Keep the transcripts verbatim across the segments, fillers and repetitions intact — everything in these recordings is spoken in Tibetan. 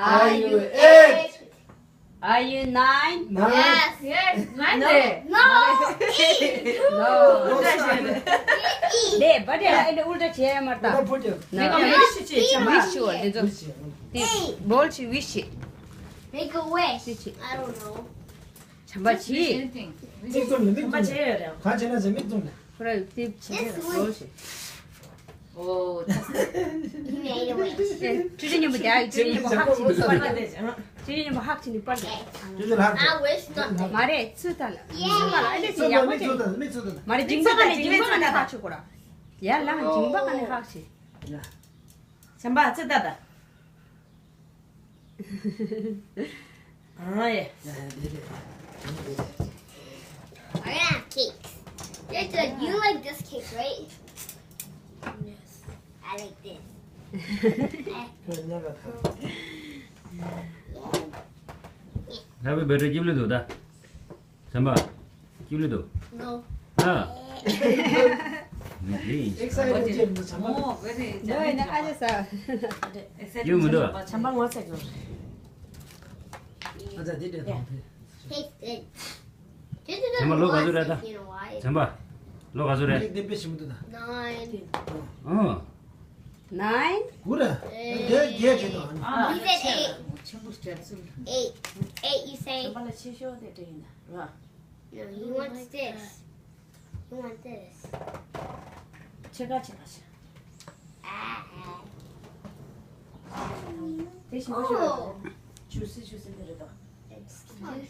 Are you eight? Are you nine? Nine. Yes. Yes. Nine. No. No. No. No. No. ལས་བ་དེ་ལ་ཨེ་འདྲ་ཨུལ་ཏྲ་བྱས་ཡ་མ་རེད་ད། ཨུལ་ཏྲ་བྱས། ན། Make a wish. Wish. Wish. འདི་ཚོ། Wish. འདི་བོལ་ཆི་wish. Make a wish. Wish. I don't know. བྱམས་པ་བྱེད། Anything. མིག་བཙུམ་ལ། མིག་བཙུམ་ལ། བྱམས་པ་བྱེད་ཡོད་རེད། གང་བྱས་ན་བྱས། མིག་བཙུམ་ལ། ཁོ་ར་དེ་བྱེད་ཡོད་རེད། ཨོ། He made a wish. ཀྲི་ཀྲི་མཉམ་པོ་རྒྱག་ཀྲི་ཀྲི་མཉམ་པོ་ཧག་བྱེད་ནས་པར་རྒྱག་ཀྲི་ཀྲི་མཉམ་པོ་ཧག་བྱེད་ནས་པར་རྒྱག་ཀྲི་ཀྲི་ལ་ཧག་བྱེད། I wish nothing. མ་རེད། ཚུར་ལྟ་ལ། ཚུར་ལྟ་ལ། ཨ་ལས་ཀྱི་ཡག་པོ་བྱེད། མིག་ཚུར་ལྟ། མ་རེད། མཇིང་པ་ག་ནས། མཇིང་པ་ག་ནས་ཧག་བྱེད་ཁོ་ར། ཡར་ལངས། མཇིང་པ་ག་ནས་ཧག་བྱེད། བྱམས་པ་ཚུར་ལྟ་ད། ཨ་ཡེ། I got cakes. Rachel, you like this cake, right? Yes. I like this. Happy birthday. ཀིབ་ལི་འདུག་ད། བྱམས་པ། ཀིབ་ལི་འདུག No. ཨ། མི་དེ་ཡིན། Excited ཅེས་མི་འདུག་བྱམས་པ། Oh, very excited. ནོ་ཡིན་ན་ཨ་ཅེ་ས། ཀིབ་མི་འདུག་བྱམས་པ་ངོ་ཚ་གི། ཨ་ཅག་འདི་འདྲ་དང་། Tastes good. བྱམས་པ་ལོ་ག་ཚོད་རེད་ད། བྱམས་པ་ལོ་ག་ཚོད་རེད། ལིག་དེ་དཔེ་ཞིམ་པོ་འདུག་ད། Nine. ཨོ། Nine? གུ་ར། རྒྱ་རྒྱ་རྒྱ་དང་། He said eight. ཆེན་པོ་སྤྲད་ཚུལ། Eight. Eight, you say? བྱམས་པ་ལ་ཆེ་ཤོས་དེ་འདྲ་ཡིན་ན་ར། No, he wants this. He wants this. ཆེ་ག་ཆེ་ག་ཆེ། དེ་ཞིམ་པོ་ཞིག་རེད། ཇུ་སི་ཇུ་སི་དེ་རེད་དོ། It's juicy.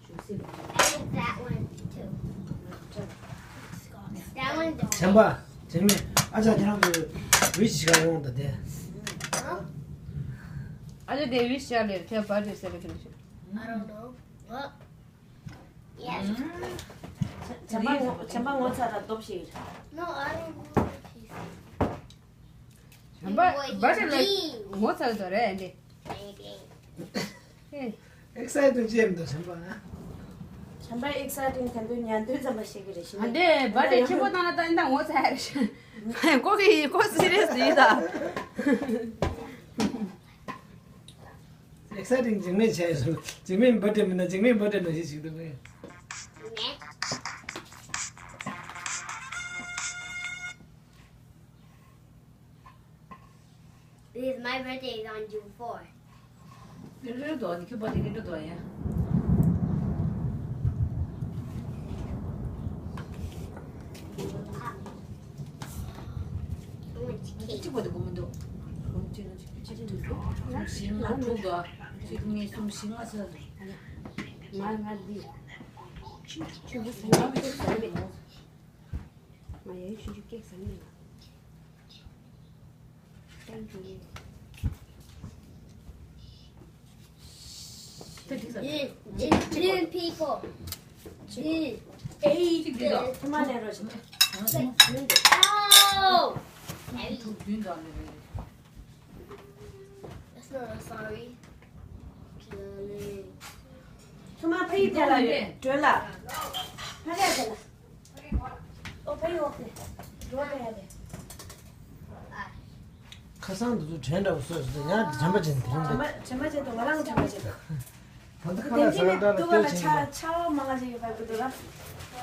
ཇུ་སི། I like that one too. That one don't. བྱམས་པ། བྱམས་མེ། ཨ་ཅག་ཁྱེད་རང་གི་ཝི་ཤི་ག་ཡོང་ད་དེ། Huh? ཨ་ཅག་དེ་ཝི་ཤི་ཡ་ལེ་ཁྱེད་པར་ཏི་སེ་ལེ་ཕི་ནི་ཤི། I don't know. What? Yes. བྱམས་པ་ངོ་བྱམས་པ་ངོ་ཚ་ར་སྟོབས་ཤིག No, I don't know what he said. བྱམས་པ་བར་ཏི་ལ་ངོ་ཚ་དོ་རེད་འདི། Excited ཅེས་མི་འདུག་བྱམས་པ། བྱམས་པ་exciting ག་འདུག་ཉན་འདོད་ཙམ་པ་ཞིག་གི་རེད་ཤི། ཨ་འདི་བར་ཏི་ཆེན་པོ་བཏང་ན་ད་ཡིན་ད་ངོ་ཚ་ཡ་རེད་ཤི། ཁོ་གི་ཁོ་སི་རི་ཡས་ཡིན་ད། Exciting འཇིགས་མེད་བྱས་སོང་། འཇིགས་མེད་བར་ཏི་མིན་ན་འཇིགས་མེད་བར་ཏི་ནང་བཞིན་ཞིག་འདུག་གས། Because my birthday is on June fourth. རེད་དོ། ཁྱོད་པ་དེ་རེད་དོ་ཡ། I want cake. གཅིག་པོ་དེ་གོ་མི་འདུག་གཅིག་གཅིག་གཅིག་གཅིག་ཞིང་ལ་དྲུག་ག་གཅིག་གཉིས་གསུམ་བཞི་ལྔ་ཟེར། ང་ང་འདི། ང་ཡའི་ཆུང་ཆུང་ཀེག་ཟ་ནི། Thank you. It's ten people. Eight. Come on, Nero. Oh! That's not a sorry. ཐུ་མ་ཕ་ཡི་དེ་ལ་ཡོད། སྒྲོལ་ལ། ཕ་ག་དེ་ལ། ཨོ་ཕ་ཡི་འོག་དེ། འགྲོ་དེ་ཡ་དེ། ཁ་སང་དུ་དུ་དྲན་འདྲ་བོ་སོས་སོ། ཡང་དྲན་པ་ཅན་དེ་རིང་དྲན་པ་ཅན་དུ་ང་རང་དྲན་པ་ཅན་དུ། ད་ལྟ་ཁ་ལག་ཟ་ན་འདྲ་ལ་ལྟོས་ཆེན་པོ། ཆ་ཆ་བ་མང་ང་ཞིག་ཡོད་པ་གི་འདུག་ལ།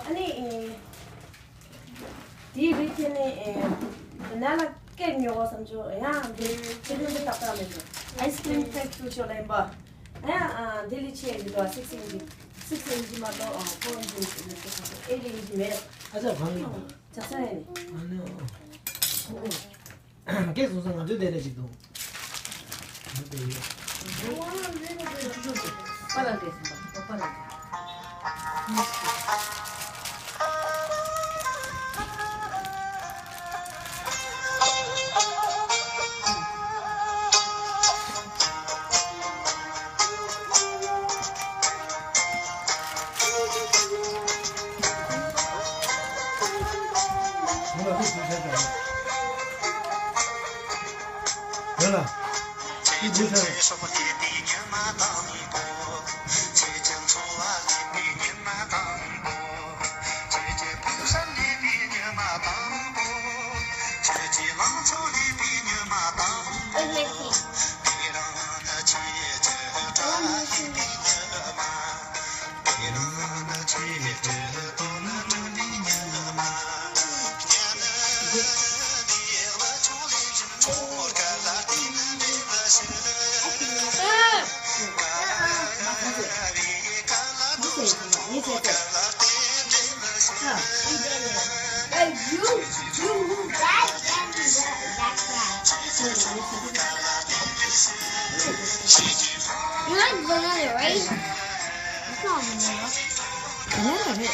ཨ་ནི། དེའི་རིགས་དེ་ནི་ཨེ། ན་ལ་སྐད་ཉོ་གོ་བསམ་བྱུང་། ཡང་འདི་ཕྱི་ལུང་འདི་ཏག་ཏག་མེད་འདུག Ice cream factory ཤོག་ལ་ཡིན་པ། ཡང་འདི་ལས་ཆེ་འདི་དོ། six inch six inch མ་གཏོགས་four inch eight inch མེད། ཨ་ཅག་གང་ཡིན་པ། ཇ་ས་ཡིན། ཨ་ནི། སྐད་སོང་ཙང་ང་ཚོའི་དེ་རེ་ཞིག་འདུག You like vanilla, right? It's not vanilla. Banana, right?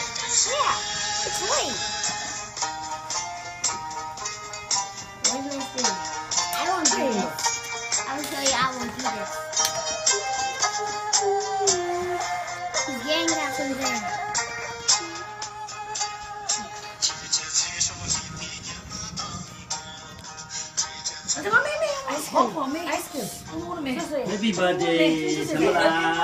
Yeah, it's white. Where's my spoon? I won't do this. I will show you, I won't do this. He's getting that from there. Ice cream. Ice cream. Happy birthday, Samala.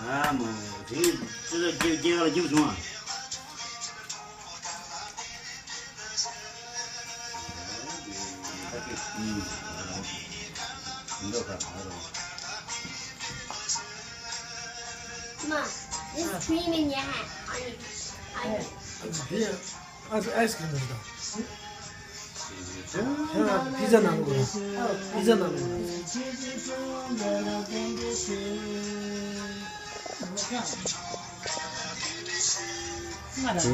ཨ་མོ། དེ་ཚོ་རྒྱ་གར་རྒྱུགས་བྱུང་ཨ། Ma, this cream in your hand. On your, on your. Ice, ice cream is done. Pizza ནང་ལོགས་ལ། Pizza ནང་ལོགས་ལ། ཆོས་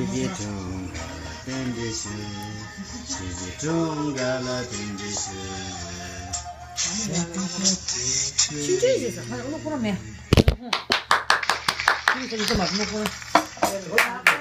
ཀྱི་དྲུང་འགལ་རྟེན་འབྲེལ་ཞུ། ཆོས་ཀྱི་དྲུང་འགལ་རྟེན་འབྲེལ་ཞུ། ཆུང་ཆུང་ཞིག་ཟ། ཁ་ལ་ཀློག་ཁོ་རང་མེད། ཆུང་ཆུང་ཞིག་ཟ་མ་ཀློག་ཁོ་རང་།